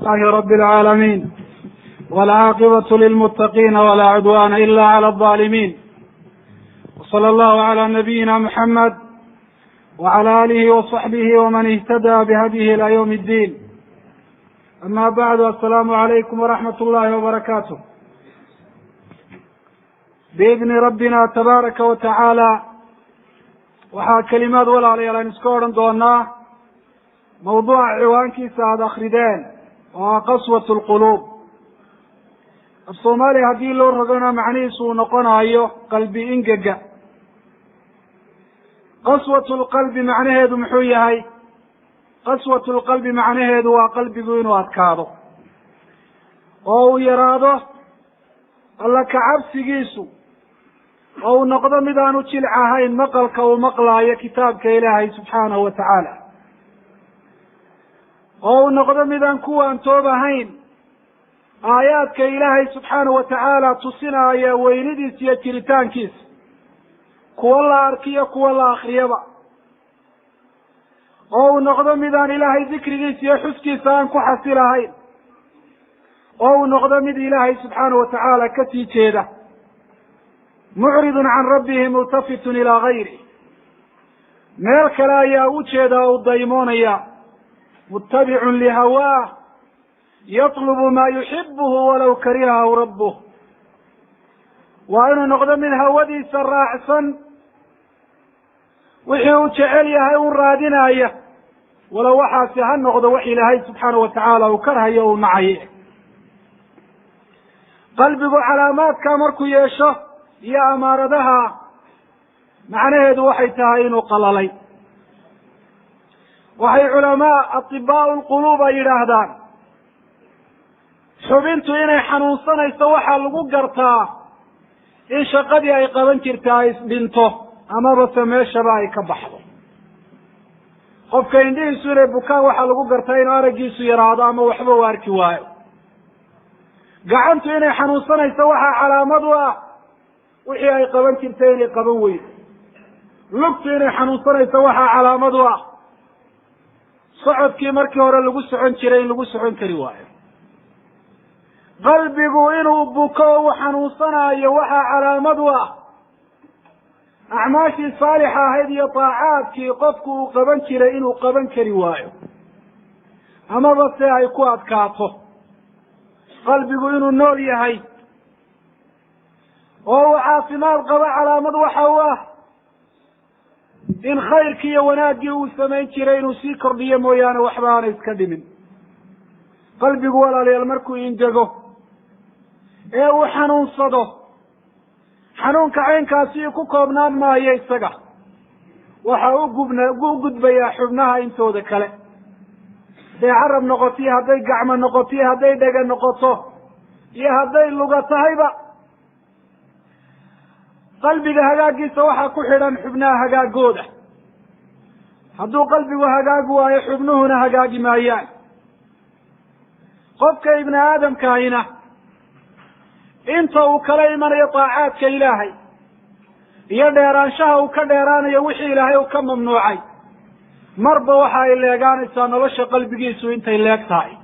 لله رب العالمين، والعاقبة للمتقين ولا عدوان إلا على الظالمين، وصلى الله على نبينا محمد وعلى آله وصحبه ومن اهتدى بهديه إلى يوم الدين. أما بعد، السلام عليكم ورحمة الله وبركاته. بإذن ربنا تبارك وتعالى waxaa kelimaad walaalayaal aynu iska odhan doonaa mawduuca ciwaankiisa aada akrideen oo ah qaswat lquluub. Af Soomaaliya haddii loo rogona macnihiisu uu noqonayo qalbi ingega. Qaswat lqalbi macnaheedu muxuu yahay? Qaswat lqalbi macnaheedu waa qalbigu inuu adkaado oo uu yaraado alla kacabsigiisu, oo uu noqdo mid aan u jilc ahayn maqalka uu maqlaayo kitaabka Ilaahay subxaanahu wa tacaala, oo uu noqdo mid aan ku waantoob ahayn aayaadka Ilaahay subxaanahu wa tacaala tusinaaya weynidiisa iyo jiritaankiisa, kuwa la arkiyo kuwa la akriyaba, oo uu noqdo mid aan Ilaahay dikrigiisa iyo xuskiisa aan ku xasilahayn, oo uu noqdo mid Ilaahay subxaanahu wa tacaala kasii jeeda, mucridun can rabbihi multafitun ilaa gayri, meel kale ayaa u jeeda oo u daymoonaya, muttabicun lihawaah yatlubu maa yuxibuhu walaw karihahu rabbuh. Waa inuu noqdo mid hawadiisa raacsan, wixii uu jecel yahay u raadinaya, walow waxaasi ha noqdo wax Ilaahay subxaanahu wa tacaala uu karhayo uu nacay. Qalbigu calaamaadka markuu yeesho iyo amaaradaha, macnaheedu waxay tahay inuu qalalay. Waxay culamaa atibaau lquluub ay yidhaahdaan, xubintu inay xanuunsanayso waxaa lagu gartaa in shaqadii ay qaban jirta ay isdhinto amaba se meeshaba ay ka baxdo. Qofka indhihiisu inay bukaan waxaa lagu gartaa inuu araggiisu yaraado ama waxba u arki waayo. Gacantu inay xanuunsanayso waxaa calaamad u ah wixii ay qaban jirtay inay qaban weydo. Lugtu inay xanuunsanayso waxaa calaamad u ah socodkii markii hore lagu socon jiray in lagu socon kari waayo. Qalbigu inuu buko oo uu xanuunsanaayo waxaa calaamad u ah acmaashii saalixa ahayd iyo daacaadkii qofku uu qaban jiray inuu qaban kari waayo, amaba se ay ku adkaato. Qalbigu inuu nool yahay oo uu caafimaad qabo calaamad waxa u ah in khayrkii iyo wanaaggii uu samayn jiray inuu sii kordhiyo mooyaane waxba aanay iska dhimin. Qalbigu walaalayaal markuu ingego ee uu xanuunsado, xanuunka caynkaasi ku koobnaan maayo isaga, waxa u gudbayaa xubnaha intooda kale. Hadday carab noqoto iyo hadday gacmo noqoto iyo hadday dhega noqoto iyo hadday luga tahayba, qalbiga hagaagiisa waxaa ku xidhan xubnaha hagaagooda. Hadduu qalbigu hagaagi waayo, xubnuhuna hagaagi maayaan. Qofka ibni aadamkaahina inta uu kala imanayo daacaadka Ilaahay iyo dheeraanshaha uu ka dheeraanayo wixii Ilaahay uu ka mamnuucay, marba waxa ay leegaanaysaa nolosha qalbigiisu intay leeg tahay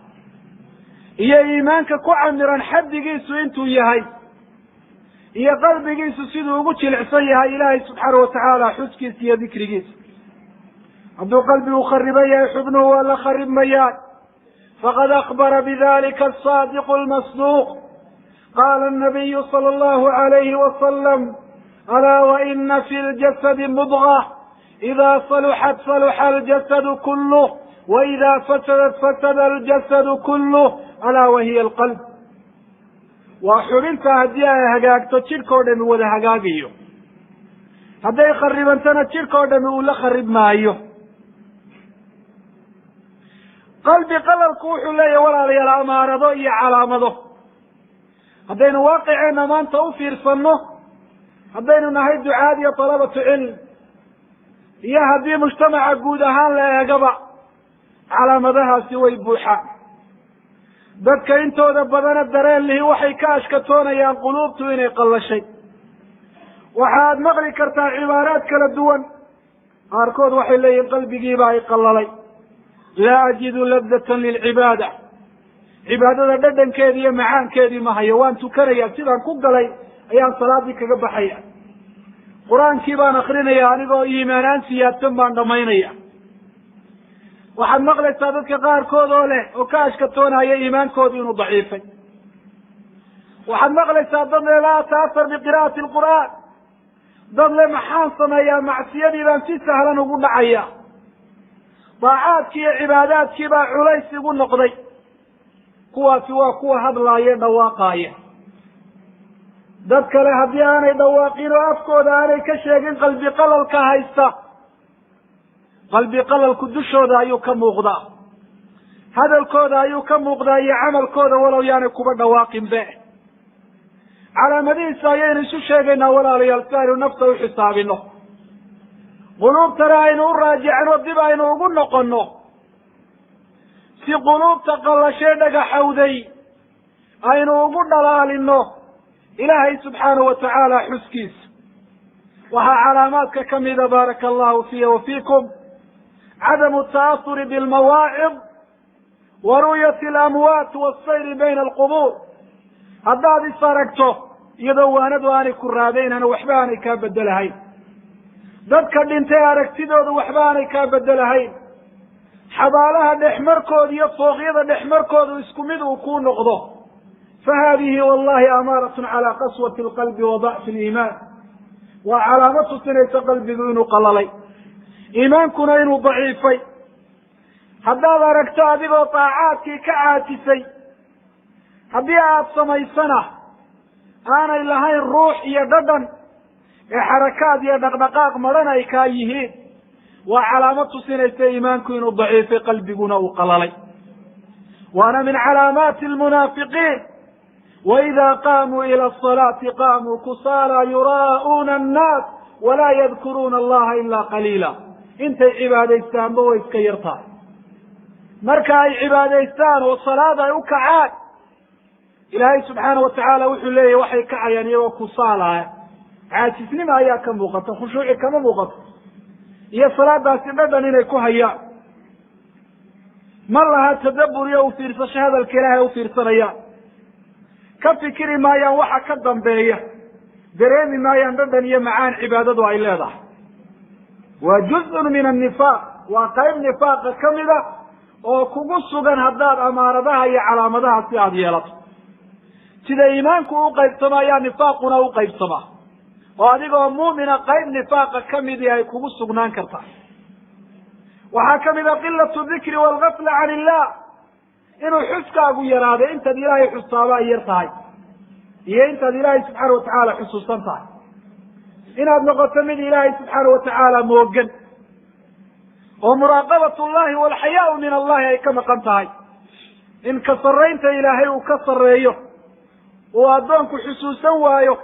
iyo iimaanka ku camiran xaddigiisu intuu yahay iyo qalbigiisu siduu ugu jilicsan yahay Ilaahay subxaana wa tacaala xuskiisa iyo dikrigiisa. Hadduu qalbigu khariban yahay, xubnuhu waa la kharibmayaan. Faqad akbara bidalika asaadiqu almasduuq. Qaala anabiyu sala allahu alayhi wasalam: alaa waina fi ljasadi mudga, ida saluxat saluxa aljasadu kuluh, waida fasadat fasada aljasadu kuluh, alaa wahiya alqalb. Waa xubinta haddii ay hagaagto jidhka o dhami wada hagaagayo, hadday kharibantana jidhka o dhami uu la kharib maayo. Qalbi qalalku wuxuu leeyahay walaalayaal amaarado iyo calaamado. Haddaynu waaqiceenna maanta u fiirsanno, haddaynu nahay ducaad iyo talabatu cilm, iyo haddii mujtamaca guud ahaan la eegaba, calaamadahaasi way buuxaan. Dadka intooda badana dareen lihi waxay ka ashkatoonayaan quluubtu inay qallashay. Waxaad maqli kartaa cibaaraad kala duwan. Qaarkood waxay leeyihin qalbigiiba ay qallalay, laa ajidu ladatan lilcibaada. Cibaadada dhadhankeedi iyo macaankeedii ma hayo. Waan tukanaya, sidaan ku galay ayaan salaadii kaga baxaya. Qur-aankii baan akrinaya, anigoo iimaanaan siyaadsan baan dhamaynaya. Waxaad maqlaysaa dadka qaarkood oo leh oo ka ashkatoonaya iimaankoodu inuu daciifay. Waxaad maqlaysaa dad le laa ata'athar biqira'ati alqur'aan, dad le maxaan sameeyaa, macsiyadii baan si sahlan ugu dhacaya, daacaadkii iyo cibaadaadkii baa culays igu noqday. Kuwaasi waa kuwa hadlaaya, dhawaaqaaya. Dad kale haddii aanay dhawaaqin oo afkooda aanay ka sheegin qalbi qalalka haysta, qalbi qalalku dushooda ayuu ka muuqdaa, hadalkooda ayuu ka muuqdaa iyo camalkooda, walow yaanay kuba dhawaaqin be. Calaamadihiisa ayaynu isu sheegaynaa walaalayaal, si aynu nafta u xisaabino, quluubtana aynu u raajicno, dib aynu ugu noqono, si quluubta qalashee dhagaxowday aynu ugu dhalaalino Ilaahay subxaanahu watacaala xuskiisa. Waxaa calaamaadka kamida, baaraka allahu fiya wa fiikum, cadamu ta'ahuri bilmawaacid wa ru'yati alamwaat waasayri bayna alqubuur. Haddaad is aragto iyadoo waanadu aanay ku raadaynana, waxba aanay kaa bedelahayn, dadka dhintay aragtidoodu waxba aanay kaa bedelahayn, xabaalaha dhexmarkooda iyo fooqyada dhexmarkoodu isku mid uu kuu noqdo, fa haadihi wallahi amaaratun calaa qaswati alqalbi wa dacfi aliimaan. Waa calaamad tusinaysa qalbigu inuu qalalay, iimaankuna inuu daciifay. Haddaad aragto adigoo daacaadkii ka caajisay, haddii aad samaysana aanay lahayn ruux iyo dhadhan ee xarakaad iyo dhaqdhaqaaq madhan ay kaa yihiin, waa calaamad tusinaysa iimaanku inuu daciifay, qalbiguna uu qalalay. Waana min calaamaati almunaafiqiin. Waida qaamuu ila asalaati qaamuu kusaala yuraa'uuna annaas walaa yadkuruuna allaha ilaa qaliila. Intay cibaadaystaanba way iska yar tahay. Marka ay cibaadaystaan oo salaad ay u kacaan, Ilaahay subxaana watacaala wuxuu leeyahy waxay kacayaan iyagoo kusaalaaya, caajisnima ayaa ka muuqata, khushuuci kama muuqato, iyo salaadaasi dhadhan inay ku hayaan ma laha tadabbur iyo ufiirsasho hadalka Ilaahay ufiirsanayaan, ka fikiri maayaan waxa ka dambeeya, dareemi maayaan dhadhan iyo macaan cibaadadu ay leedahay. Waa juz'un min annifaaq, waa qayb nifaaqa kamida oo kugu sugan haddaad amaaradaha iyo calaamadaha si aada yeelato. Sida iimaanku u qaybsama ayaa nifaaquna u qaybsamaa, oo adigoo muumina qayb nifaaqa kamidii ay kugu sugnaan kartaa. Waxaa kamid a qilatu dikri waalgafla can illah, inuu xuskaagu yaraado, intaad Ilaahay xustaaba ay yar tahay iyo intaad Ilaahay subxaana watacaala xusuusan tahay, inaad noqoto mid Ilaahay subxaana watacaala moogan oo muraaqabat llahi walxayaau min allahi ay ka maqan tahay, in ka sarraynta Ilaahay uu ka sarreeyo uu addoonku xusuusan waayo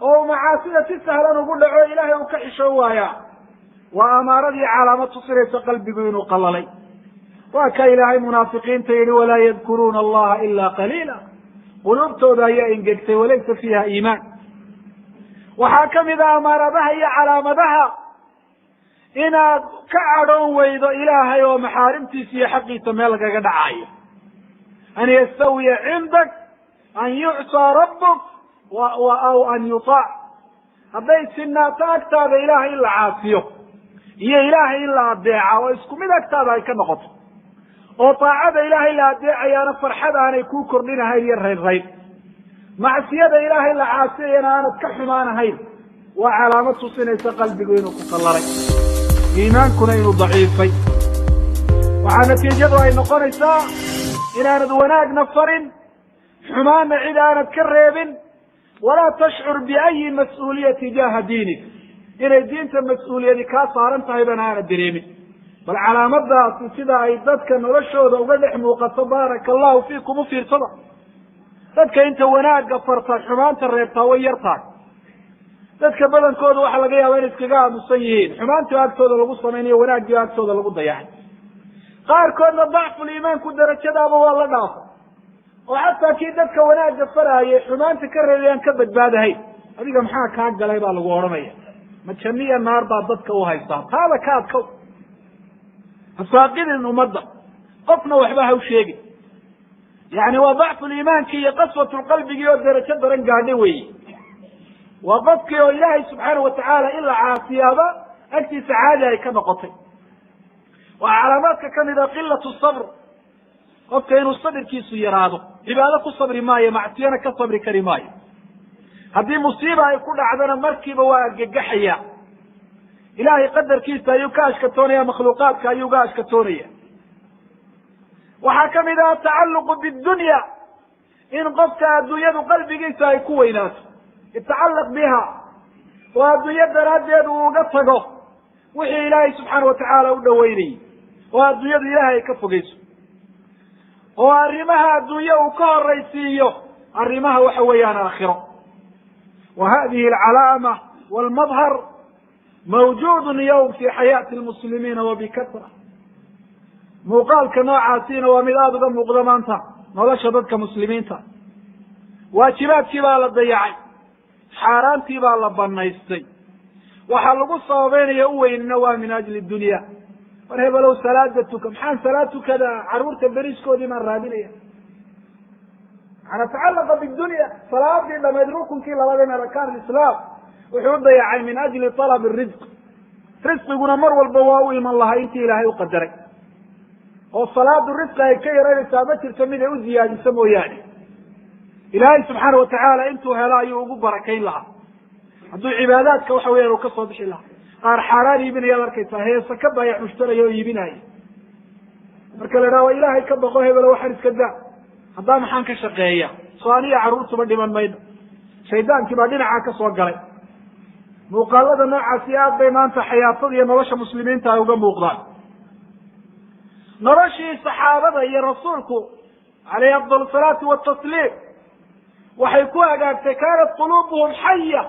oo uu macaasida si sahlan ugu dhaco, Ilaahay uu ka xishoon waayaa, waa amaaradii calaamad tusinaysa qalbigu inuu qalalay. Waa ka Ilaahay munaafiqiinta yihi walaa yadkuruuna allaha ilaa qaliila, quluubtooda ayaa engegtay, walaysa fiiha iimaan. Waxaa kamid ah amaaradaha iyo calaamadaha inaad ka cadhoon weydo Ilaahay oo maxaarimtiisa iyo xaqiisa meel lagaga dhacayo, an yastawiya cindak an yucsaa rabbuk aw an yutaac. Hadday sinaato agtaada Ilaahay in la caasiyo iyo Ilaahay in la adeeca oo isku mid agtaada ay ka noqoto, oo daacada Ilaahay la adeecayaana farxad aanay kuu kordhinahayn iyo raynrayn, macsiyada Ilaahay la caasiyayana aanad ka xumaanahayn, waa calaamad tusinaysa qalbigu inuu ku qallalay, iimaankuna inuu daciifay. Waxaa natiijadu ay noqonaysaa inaanad wanaagna farin, xumaanna cid aanad ka reebin, walaa tashcur biayi mas-uuliya tijaaha diinik, inay diinta mas-uuliyadi kaa saaran tahay bana aanad dareemin. Bal calaamadaasi sida ay dadka noloshooda uga dhex muuqato, baaraka allahu fiikum, u fiirsada. Dadka inta wanaagga farta xumaanta reebtaa way yar tahay. Dadka badankooda waxaa laga yaaba inay iskaga aamusan yihiin xumaantii agtooda lagu samaynayo, wanaaggii agtooda lagu dayaxay. Qaarkoodna dacful iimaanku darajadaaba waa la dhaafa, oo xataa kii dadka wanaagga faraayay xumaanta ka reebayaan ka badbaadahayn. Adiga maxaa kaa galay baa lagu odhanaya, ma janniya naar baa dadka u haystaa, taada ka adkow, hasaaqidin ummadda, qofna waxba ha u sheegin. Yani waa dacfu liimaankii iyo qaswatu qalbigii oo derajo daran gaadha weeye. Waa qofkii oo ilaahay subxaana watacaala in la caasiyaaba agtiisa caadi ay ka noqotay. Waa calaamaadka kamid a qilatu sabr, qofka inuu sabirkiisu yaraado, cibaado ku sabri maayo, macsiyana ka sabri kari maayo. Haddii musiiba ay ku dhacdana markiiba waa argagaxaya, ilaahay qadarkiisa ayuu ka ashkatoonaya, makhluuqaadka ayuu ga ashkatoonaya. Waxaa kamid ah atacalluqu bidunya, in qofka adduunyadu qalbigiisa ay ku weynaato, yatacallaq biha, oo adduunyo daraaddeed uu uga tago wixii ilaahay subxaana watacaala u dhaweynayay, oo adduunyadu ilaahay ay ka fogeyso, oo arrimaha adduunye uu ka horaysiiyo arrimaha waxa weeyaan aakhiro. Wa hadihi alcalaama walmadhar mawjuudun yawm fi xayaati lmuslimiina wa bikatra. Muuqaalka noocaasiina waa mid aada uga muuqda maanta nolosha dadka muslimiinta. Waajibaadkii baa la dayacay, xaaraantii baa la banaystay, waxaa lagu sababeynaya u weynina waa min ajli dunya. War hebelow salaada tuka, maxaan salaad tukadaa? Carruurta beriskoodii baan raadinaya. Maana tacalaqa bidunya, salaadii dhamayd rukunkii labaad min arkaan lislaam wuxuu u dayacay min ajli talabi risq. Risqiguna mar walba waa u iman lahaa intii ilaahay u qadaray, oo salaadu risqi ay ka yaranaysaa ma jirto mid ay u ziyaadiso mooyaane. Ilaahay subxaana watacaala intuu helo ayuu ugu barakayn lahaa, hadduu cibaadaadka waxa weeyaan uu kasoo bixi lahaa. Qaar xaaraan iibinayaad arkaysaa, heesa ka baayac mushtaraya oo iibinaya. Marka la idhaha waa ilaahay ka baqo hebelo, waxaan iska daa, haddaa maxaan ka shaqeeya, soo aniya carruurtuba dhiman mayno. Shaydaankii baa dhinacaa kasoo galay. Muuqaalada noocaasi aad bay maanta xayaatada iyo nolosha muslimiinta ay uga muuqdaan. Noloshii saxaabada iyo rasuulku calayhi afdal salaatu watasliim waxay ku hagaagtay, kaanat quluubuhum xaya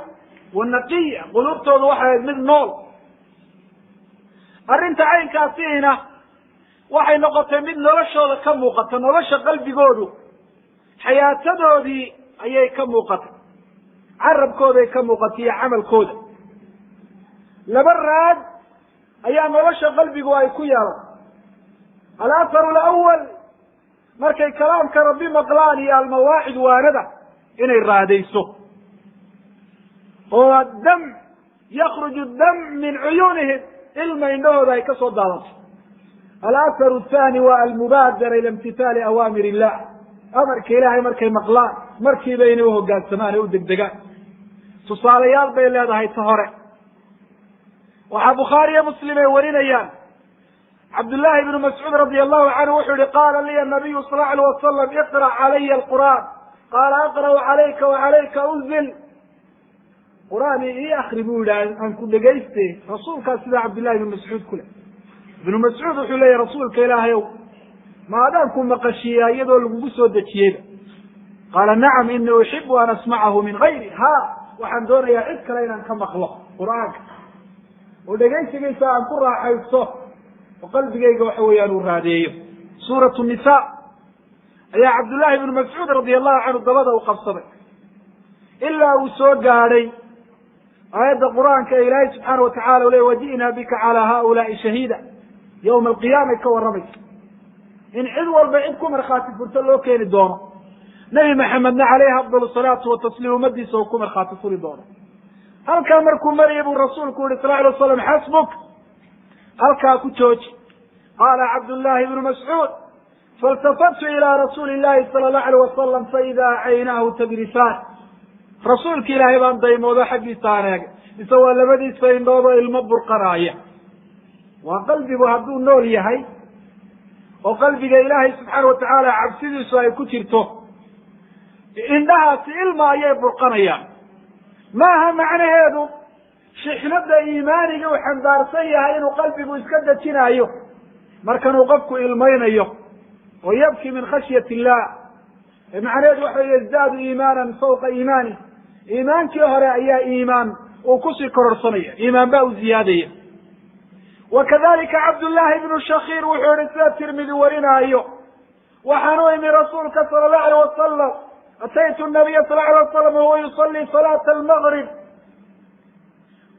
wa naqiya, quluubtoodu waxay ahayd mid nool. Arrinta caynkaasiina waxay noqotay mid noloshooda ka muuqata, nolosha qalbigoodu xayaatadoodii ayay ka muuqatay, carabkooday ka muuqatay iyo camalkooda. Laba raad ayaa nolosha qalbigu ay ku yeelan. Alaatharu alawal, markay kalaamka rabbi maqlaan iyo almawaacid waanada inay raadayso, oo addam yakruju dam min cuyuunihim, ilma indhahooda ay kasoo daadato. Alaatharu athani waa almubaadara ila imtithaali awaamir illah, amarka ilaahay markay maqlaan markiiba inay uhogaansamaan ee u degdegaan. Tusaalayaal bay leedahay ta hore. Waxaa Bukhaari iyo Muslim ay warinayaan Cabdullaahi ibnu Mascuud radia allahu canhu wuxuu yihi qaala liya nabiyu sal lla alayh wasalam iqra' calaya alqur'aan, qaala aqra'u calayka wacalayka unzil. Qur'aan ii akri buu yihi, aan ku dhegayste. Rasuulkaas sidaa Cabdullahi ibnu Mascuud ku leh. Ibnu Mascuud wuxuu leeyahy rasuulka ilaahay ow, ma adaan ku maqashiiyaa iyadoo lagugu soo dejiyeyba? Qaala nacam, inii uxibu an asmacahu min gayri ha, waxaan doonayaa cid kale inaan ka maqlo qur'aanka oo dhegaysigiisa aan ku raaxaysto oo qalbigayga waxa weeyaan uu raadeeyo. Suuratu nisa ayaa Cabdullaahi ibnu Mascuud radia allahu canhu dabada u qabsaday ilaa uu soo gaadhay aayadda qur-aanka ee ilaahay subxaana watacala u ley waji'naa bika calaa haulaai shahiida, yawma alqiyaamay ka warramaysa in cid walba cid ku markhaati furto loo keeni doono, Nebi Maxamedna caleyhi afdal salaatu watasliim ummadiisa uu ku markhaati furi doono. Halkaa markuu marayay buu rasuulku yihi sal alay slam xasbuk, halkaa ku jooji. Qaala Cabdullaahi ibnu Mascuud failtafattu ilaa rasuuli illahi sala allahu alayh wasalam faidaa caynaahu tadrifaan. Rasuulki ilaahay baan daymoodo xaggiisa aan eegay, mise waa labadiisa indhoodoo ilmo burqanaaya. Waa qalbigu hadduu nool yahay oo qalbiga ilaahay subxaana watacaala cabsidiisu ay ku jirto, indhahaasi ilma ayay burqanayaan. Maaha macnaheedu shixnada iimaaniga uu xambaarsan yahay inuu qalbigu iska dejinaayo markanuu qofku ilmaynayo oo yabki min khashyat illah. Macnaheedu waxa yazdaadu iimaanan fawqa iimaani, iimaankii hore ayaa iimaan uu kusii kororsanaya, iimaan baa u ziyaadaya. Wa kadalika Cabdullaahi ibnu Shakiir wuxuu yihi sida Tirmidi warinaayo, waxaan u imi rasuulka sala allahu alayh wasalam, ataytu nabiya sal alay wasalam wahuwa yusalii salaata almagrib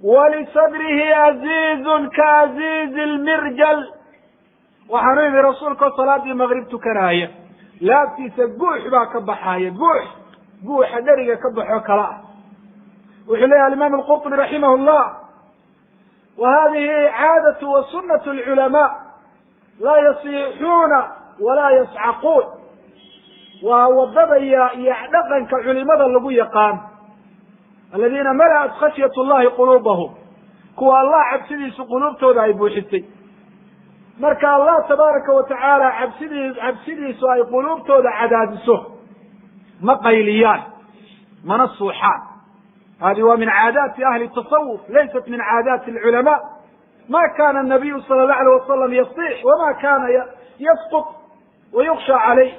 walisadrihi aziizun kaaziizi lmirjal. Waxaan u imi rasuulka oo salaadii maqrib tukanaaya, Laabtiisa guux baa ka baxaaya, guux, guuxa dheriga ka baxo kale ah. Wuxuu leeyahy alimaam alqurطubi raximah llah, wa hadihi caadatu wa sunat alculamaa, laa yasiixuuna walaa yascaquun. Waa wadada iyo dhaqanka culimada lagu yaqaan, aladiina mala'at khashyat llahi quluubahum, kuwa Allah cabsidiisu quluubtooda ay buuxisay. Marka Allah tabaaraka wa tacaala cabsidiisu ay quluubtooda cadaadiso, ma qayliyaan mana suuxaan. Hadi waa min caadaati ahli tasawuf, laysat min caadaati alculamaa. Ma kana anabiyu sala allahu alayh wasalam yasiix wama kana yasqut wa yuksha calayh.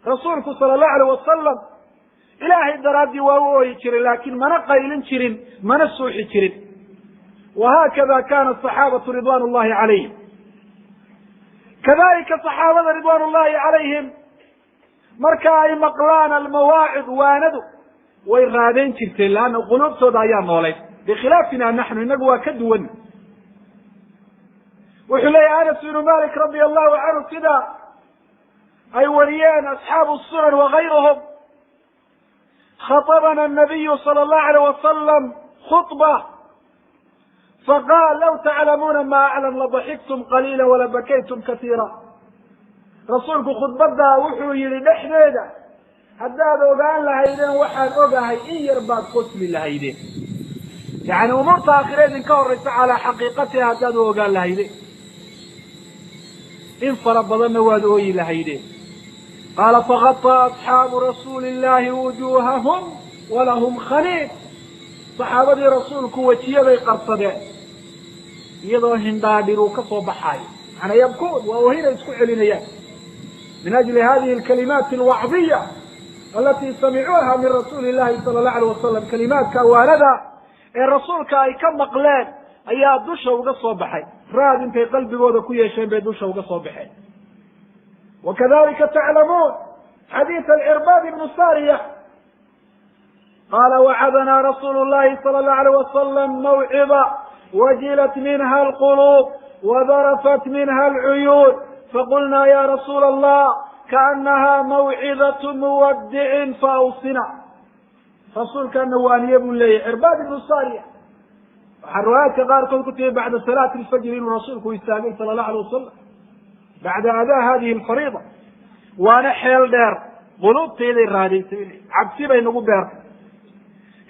Rasuulku sala allahu alayh wasalam ilaahay daraaddii waa u ooyi jiray, laakiin mana qaylin jirin, mana suuxi jirin. Wahaakada kana asaxaabatu ridwan llahi calayhim. Kadalika saxaabada ridwan llahi calayhim marka ay maqlaan almawaacid, waanadu way raadayn jirteen, leanna quluubtooda ayaa noolayd, bikhilaafina naxnu, inagu waa ka duwan. Wuxuu leeyahy Anas bnu Malik radia allahu canhu, sida ay wariyeen asxaabu sunan wagayruhum, khaطabana nabiyu sala allahu alayh wasalam khطba faqaal law taclamuuna ma aclam ladaxiktum qaliila walabakaytum katiira. Rasuulku khudbaddaa wuxuu yihi dhexdeeda, haddaad ogaan lahaydeen waxaan ogahay, in yar baad qosli lahaydeen. Yani umuurta aakhire idinka horaysa calaa xaqiiqatiha haddaad u ogaan lahaydeen, in fara badanna waad ooyi lahaydeen. Qaala fagaطaa asxaabu rasuuli illahi wujuuhahum walahum khaniif. Saxaabadii rasuulku wejiyaday qarsadeen iyadoo hindhaadhir uu ka soo baxaayo, macnaa yabkuun, waa oohinay isku celinayaan, min ajli hadihi alkalimaati alwacdiya alati samicuuha min rasuuli illahi sala allahu alayh wasalam. Kalimaadka waanada ee rasuulka ay ka maqleen ayaa dusha uga soo baxay, raad intay qalbigooda ku yeesheen bay dusha uga soo baxeen. Wakadalika taclamuun xadiid alcirbaad ibnu sariya, qaala wacadanaa rasuulu llahi sala allahu alayh wasalam mawcida wajilat minha alquluub wadarafat minha alcuyuun, faqulnaa ya rasuula allah kaanaha mawcidatu muwadicin faawsina. Rasuulkaana waaniye buu leeyahy Cirbaad ibnu Sariya. Waxaa riwaayaadka qaarkood ku timi bacda salaati alfajri inuu rasuulku istaagay sala allahu alayh wasalam bacda adaa hadihi alfariida, waana xeel dheer, quluubtayday raadaysay, cabsi bay nagu beertay,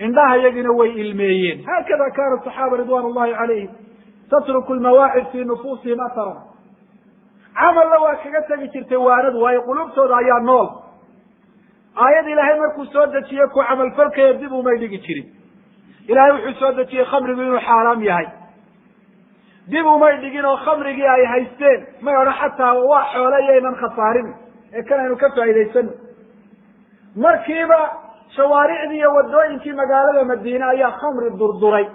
indhaha iyagina way ilmeeyeen. Haakada kana asaxaaba ridwan llahi calayhim tatruku lmawaacid fi nufuusihim atharan. Camalla waa kaga tegi jirtay waanadu, waayo quluubtooda ayaa nool. Aayad ilaahay markuu soo dejiye ku camalfalkaya dib umay dhigi jirin. Ilahay wuxuu soo dejiyey khamrigu inuu xaaraam yahay, dib umay dhigin oo khamrigii ay haysteen may odhan xataa waa xoole yaynan khasaarin ee kan aynu ka faa'idaysano. Markiiba shawaaricdii iyo wadooyinkii magaalada Madiine ayaa khamri durduray.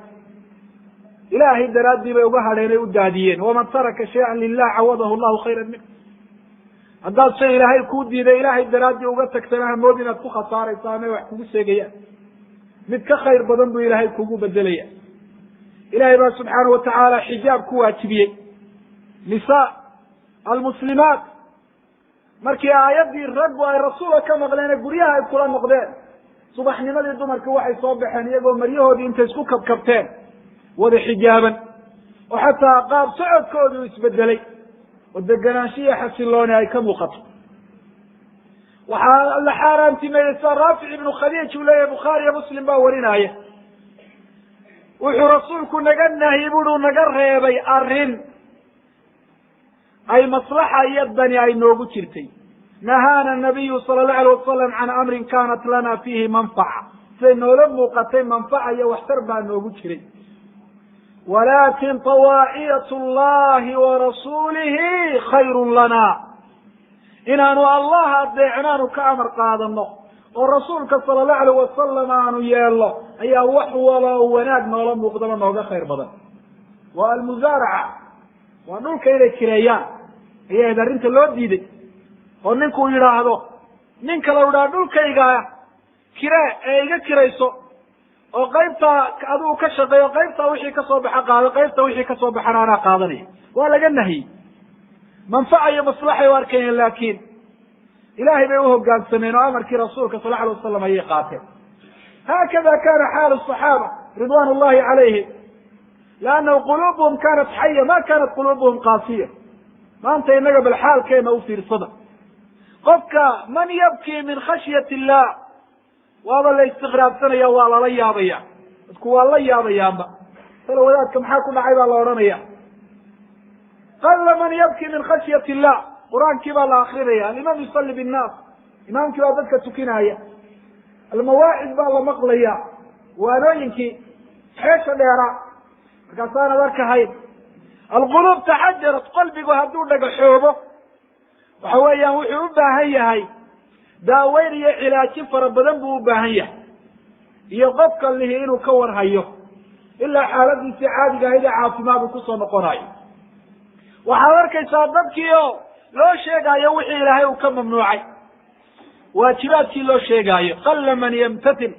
Ilaahay daraaddii bay uga hadheen ay u daadiyeen. Waman taraka shay-an lilah cawadahu llahu khayran minh. Haddaad shay ilaahay kuu diiday ilaahay daraaddii uga tagtana, hamood inaad ku khasaarayso ama wax kugu sheegayaan, mid ka khayr badan buu ilaahay kugu bedelaya. Ilahay baa subxaana wa tacaala xijaab ku waajibiyey nisaa almuslimaat. Markii aayaddii raggu ay rasuulka ka maqleene guryaha ay kula noqdeen, subaxnimadii dumarkii waxay soo baxeen iyagoo maryahoodii intay isku kabkabteen wada xijaaban, oo xataa qaab socodkoodu isbedelay oo deganaanshiya xasilooni ay ka muuqato. Waxaa la xaaraantimeeyey sida Raafic ibnu Khadiij uu leeyahay, Bukhaari iyo Muslim baa warinaya, wuxuu rasuulku naga nahyi buui, naga reebay arrin ay maslaxa iyo dani ay noogu jirtay. Nahaana nabiyu sala allahu alayh wasalam can amrin kanat lana fiihi manfaca, siday noola muuqatay manfaca iyo waxtar baa noogu jiray, walakin tawaaciyat llahi wa rasuulihi khayrun lana. Inaanu Allah adeecnaanu ka amar qaadano oo rasuulka sala allahu alayh wasalam aanu yeelno ayaa wax waloo wanaag noola muuqdaba nooga khayr badan. Waa almusaaraca, waa dhulka inay kireeyaan ayay ahayd arrinta loo diiday, oo ninkuu yidhaahdo nin kale u idhaha dhulkayga kiree ee iga kirayso, oo qaybtaa adigu ka shaqeeyo, qaybtaa wixii kasoo baxa qaado, qaybta wixii kasoo baxana anaa qaadanaya. Waa laga nahiyey, manfaca iyo maslaxay u arkayeen, laakiin Ilaahay bay uhogaansameen oo amarkii rasuulka sal alay wasalam ayay qaateen. Haakada kana xaalu صaxaaba ridwan llahi calayhim, liannahu quluubuhum kanat xaya, ma kanat quluubuhum qaasiya. Maanta innaga bal xaalkeena u fiirsada, qofka man yabkii min khashyat illah, waaba la istiqraabsanaya, waa lala yaabaya, dadku waa la yaabayaanba, tala wadaadka maxaa ku dhacay baa la odhanaya. Qalla man yabkii min khashyat illah, qur-aankii baa la akrinaya, alimaam yusalli binnaas, imaamkii baa dadka tukinaya, almawaacid baa la maqlaya, waanooyinkii xeesha dheeraa, markaasaanad arkahayn. Alquluub taxajarat, qalbigu hadduu dhagaxoobo waxa weeyaan wuxuu u baahan yahay daaweyn iyo cilaajin fara badan buu u baahan yahay, iyo qofka lihi inuu ka warhayo ilaa xaaladiisii caadiga ahayd ee caafimaad uu kusoo noqonayo. Waxaad arkaysaa dadkii oo loo sheegaayo wixii ilaahay uu ka mamnuucay, waajibaadkii loo sheegaayo. Qalla man yamtathil,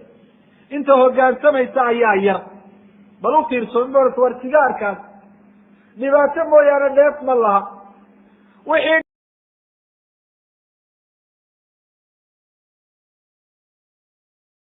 inta hogaansamaysa ayaa yar. Bal u fiirso, war sigaarkaas dhibaato mooyaane dheef ma laha, wixii